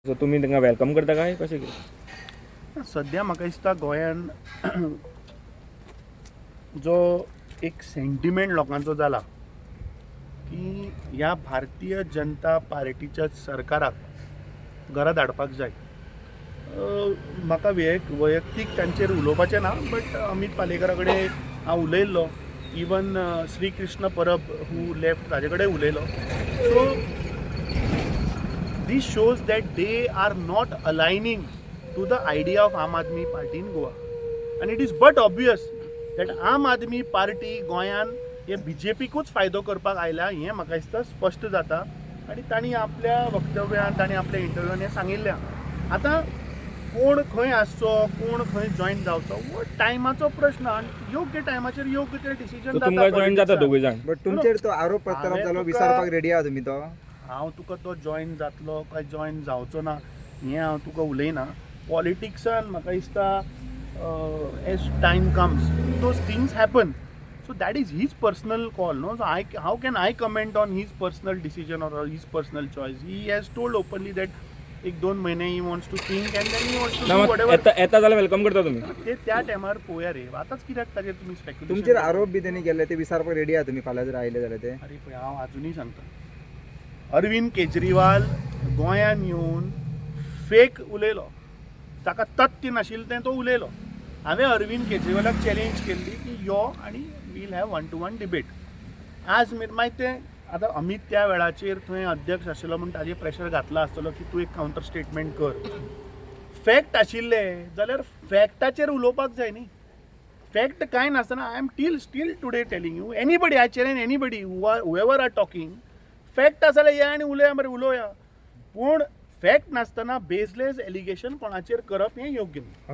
So तुमी तांकां welcome करता काय कशें कितें? सद्या म्हाका दिसता गोंयान जो एक सेंटिमेंट लोकांचो जाला की ह्या भारतीय जनता पार्टीच्या सरकाराक घरा धाडपाक जाय. म्हाका वैयक्तीक तांचेर उलोवपाचें ना, बट अमीत पालेकरा कडेन हांव उलयल्लो, इवन श्री कृष्ण परब हू लेफ्ट ताजे कडेन उलयलो. So this shows that they are not aligning to the idea of Aam Aadmi Party in Goa. And it is but obvious that Aam Aadmi Party गोंयान हे बीजेपीकूच फायदो करपाक आयल्या हें म्हाका दिसता स्पश्ट जाता. आनी तांणी आपल्या वक्तव्यान, तांणी आपल्या इंटरव्यून हें सांगिल्लें. आतां कोण खंय आसचो, कोण खंय जॉयन जावचो, हो टायमाचो प्रश्न आनी योग्य टायमाचेर योग्य तें डिसिजन. सो तुमकां जॉयन जाता दोगूय जाण? बट तुमचेर तो आरोप प्रत्यारोप हांवें जालो, विसरपाक रेडी आहा तुमी तो? हांव तुका तो जॉयन जातलो काय जॉयन जावचो ना हें हांव तुका उलयना. पॉलिटिक्सान म्हाका दिसता as time comes, those things happen, so that is his personal call, no? So I how can I comment on his personal decision or his personal choice? He has told openly that एक दोन म्हयने he wants to think and then he wants to ना do मात whatever. येता येता जाल्यार welcome करता तुमी? ते त्या टायमार पळोवया रे, आतांच कित्याक ताजेर तुमी स्पेक्युलेशन? तुमचेर आरोप बी तेणी केल्ले ते विसरपाक रेडी आहा तुमी फाल्यां जर आयले जाल्यार ते? अरे पळय, हांव अजुनूय सांगता, अरविंद केजरीवाल गोंयांत येवन फेक उलयलो. ताका तथ्य नाशिल्लें तें तो उलयलो. हांवें अरविंद केजरीवालाक चॅलेंज केल्ली की यो आनी we'll have one to one debate. आज मेरेन मागीर तें आतां अमीत त्या वेळाचेर थंय अध्यक्ष आशिल्लो म्हूण ताजेर प्रेशर घातला आसतलो की तूं एक कावंटर स्टेटमेंट कर. फॅक्ट आशिल्ले जाल्यार फॅक्टाचेर उलोवपाक जाय न्ही. फॅक्ट कांय नासतना I am till still today telling you, anybody, I challenge anybody whoever are talking, fact आसा जाल्यार या आनी उलया मरे, उलोवया. पूण फॅक्ट नासतना बेजलेस एलिगेशन कोणाचेर करप हें योग्य न्ही.